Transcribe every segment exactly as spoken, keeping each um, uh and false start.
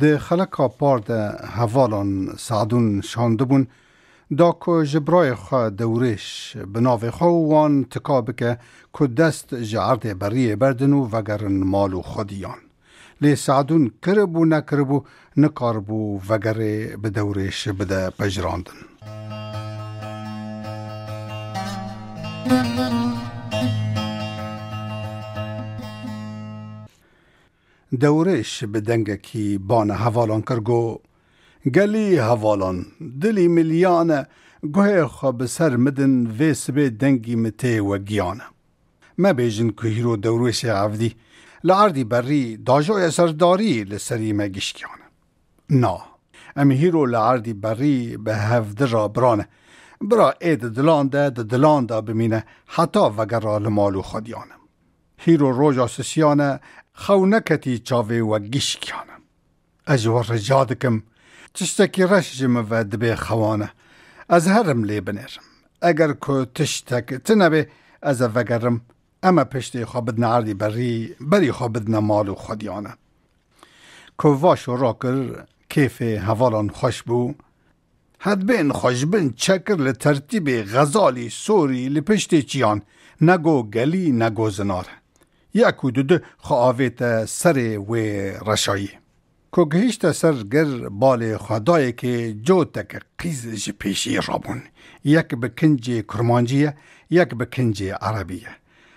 Di xeleka par de hevalan Sadûn şandibûn, da ku ji birayê xwe Dewrêş bi navê xwe û wan tika bike ku dest ji erdê beriyê berdin û vegerin mal û xwediyan. Lê Sadûn kiribû nekiribû, nikaribû vegerê bi Dewrêş bide pejirandin. Dewrêş bi dengekî bane hevalan kir, got: "Gelî hevalan, dilî miliyane, guhê xwe bi ser midin, vê sibê dengî min tê we giyane. Mebêjin ku hîro Dewrêşê Evdî li erdî berî dajoya serdarî li serî me gişkiyane. Na, em hîro li erdî berî bi hevdi re birane. Bira ê di dilan de, di dilan de bimîne, heta vegera li mal û xwediyane. Hîro roja sisiyane, xew neketî çavê we gişkiyane. Ez ji we rica dikim, tiştekî reş ji min ve dibê xewane. Ez herim lê binêrim. Eger ku tiştek tune bê, ez ê vegerim. Em ê piştê xwe bidine erdî berî, berî xwe bidine mal û xwediyane." Ku va şora kir, kêfê hevalan xweş bû. Hedbên xwe ji bin çekir li tertîbê xezalî sorî li piştê çiyan, ne go gelî, ne go zinar. Yek û du du xwe avête serê wê reşayî. Ku gihîşte ser gir, balê xwe dayê kê, coteke qîz ji pêşî rabûn. Yek bi kincê kurmancî ye, yek bi kincê erebî ye.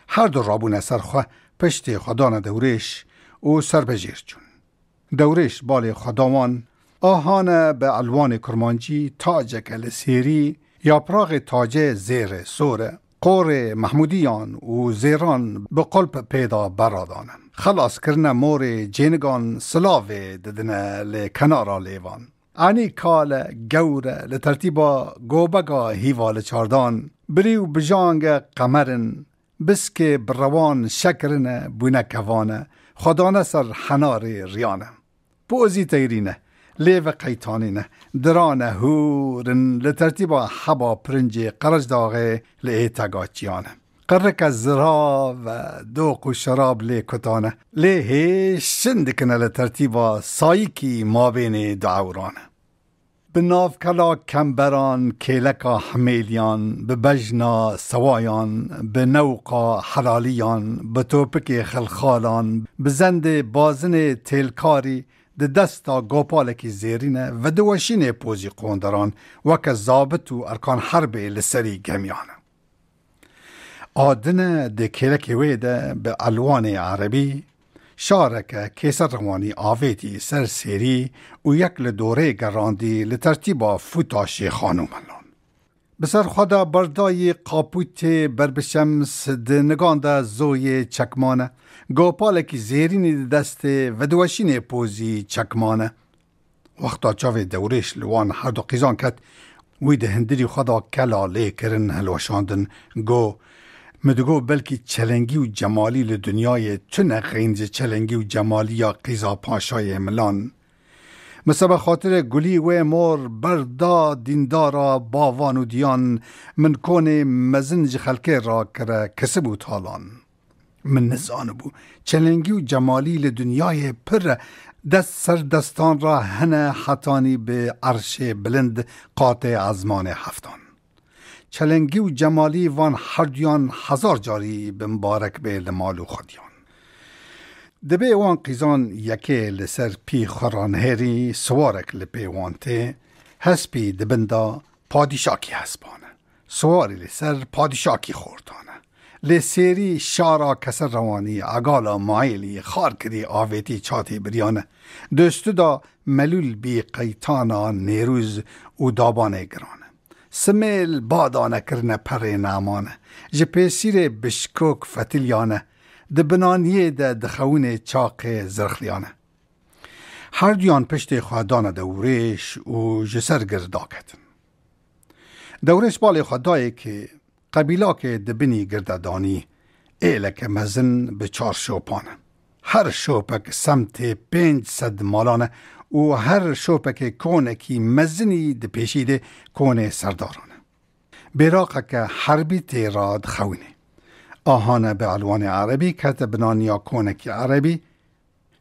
Her du rabûne ser xwe, piştê xwe dane Dewrêş û serbejêr çûn. Dewrêş balê xwe da wan, ahane bi elwanê kurmancî, taceke li sêrî, yapraxê tacê zêrê sor e, qorê Mehmûdiyan û zêran bi qulp pê de beradane. Xelas kirine morê cênigan, silavê didine li kenara lêvan. Enî kale gewre li tertîba gobega hîva li çardan, birî û bijange qemerin, biskê bi rewan şekirine bûne kevane, xwe dane ser henarê riyane. Pozî teyrîne, lê ve qeytanîne, dirane hûrin li tertîba heba pirincê Qericdaxê li êtega çiyane. Qirreke zirav e, doq û şerab lê kutane, lê hêşin dikine li tertîba sayikî mabênê du ewrane. Bi navkela kemberan, kêleka hemêliyan, bi bejna sewayan, bi newqa helaliyan, bi topikê xilxalan, bi zendê bazinê têlkarî, di desta gopalekî zêrîne, vediweşînê pozî qonderan, weke zabit û erkan herbê li serî gemiyane. Adine di kêlekê wê de bi elwanê erebî, şareke kêser rewanî avêtî ser sêrî û yek li dorê gerandî li tertîba fûta şêxan û melan. Bi ser xwe de berdayî qapûtê berbişems, di nigan de zoyê çekmane, gopalekî zêrînî di destê, vediweşînê pozî çekmane. Wexta çavê Dewrêş li wan herdu qîzan ket, wî di hindirî xwe de kela lê kirin hilweşandin, got: "Min digot belkî çelengî û cemalî li dinyayê tune xeyn ji çelengî û cemaliya qîza paşayê milan. Min seba xatirê gulî wê mor berda dîndara bavan û diyan, min konê mezin ji xelkê rakire kesib û talan." Min nizanibû çelengî û cemalî li dinyayê pir e, dest ser destan re hene hetanî bi erşê bilind qatê ezmanê heftan. Çelengî û cemalî van herduyan hezar carî bi mibarek bê li mal û xwediyan. Dibê wan qîzan yekê li ser pî xwe ranihêrî, siwarek li pê wan tê, hespî di bin de padîşakî hespan e. Siwarî li ser padîşakî xortan e. Lê sêrî şara keser rewanî, egala mayîlî, xar kirî avêtî çatê biriyane. Dostu da melûl bî qeytana nêrûz û dabanê giran e. Simêl badane kirine perê namane. Ji pêsîrê bişkok fetiliyane. Di binaniyê de dixewinê çaqê zirxliyane. Herduyan piştê xwe dane Dewrêş û ji ser gir daketin. Dewrêş balê xwe dayê kê, qebîlakê di binî gir de danî, êleke mezin bi çar şopan e. Her şopek semtê pênc sed malan e û her şopekê konekî mezinî di pêşî de konê serdaran e. Bêraqeke herbî tê re dixewînê. Ahane bi elwanê erebî kete binaniya konekî erebî.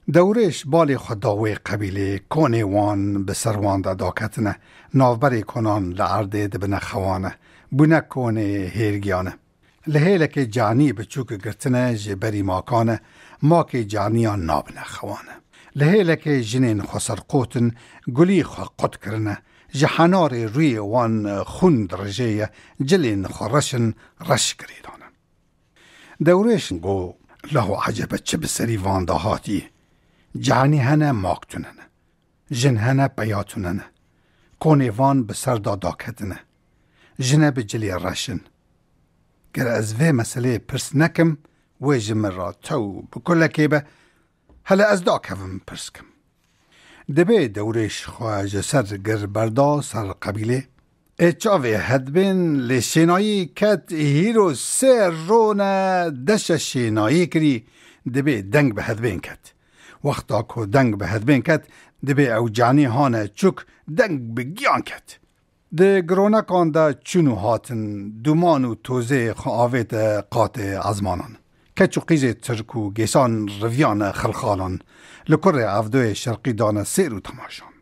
Dewrêş balê xwe da wê qebîlê, konê wan bi ser wan de daketine, navberê konan li erdê dibine xewane, bûne konê hêrgiyane. Li hêlekê canî biçûk girtine ji berî makane, makê caniyan nabine xewane. Li hêlekê jinên xwe serqotin, gulî xwe qut kirine, ji henarê rûyê wan xûn dirijê ye, cilên xwe reşin, reş girêdane. Dewrêş go, laho ecebe çi bi serî van de hatî? Canî hene, mak tune ne. Jin hene, peya tune ne. Konê van bi ser de daketine. Jine bi cilê reşin. Ger ez vê meseleyê pirs nekim, wê ji min re tew bi kulekê be, hele ez dakevim pirs kim. Dibê dewrêş xwe ji ser gir berda ser qebîlê. Ê çavê hedbên lê şênayî ket, hîro sê rone deşe şênayî kirî, dibê deng bi hedbên ket. Wexta ku deng bi hedbên ket, dibê ew canî hane çûk, deng bi giyan ket. Di gironekan de çûn û hatin, dûman û tozê xwe avête qatê ezmanan. Keç û qîzê tirk û gêsan riviyane xilxalan. Li kurê evdoyê şerqî dane sêr û temaşan.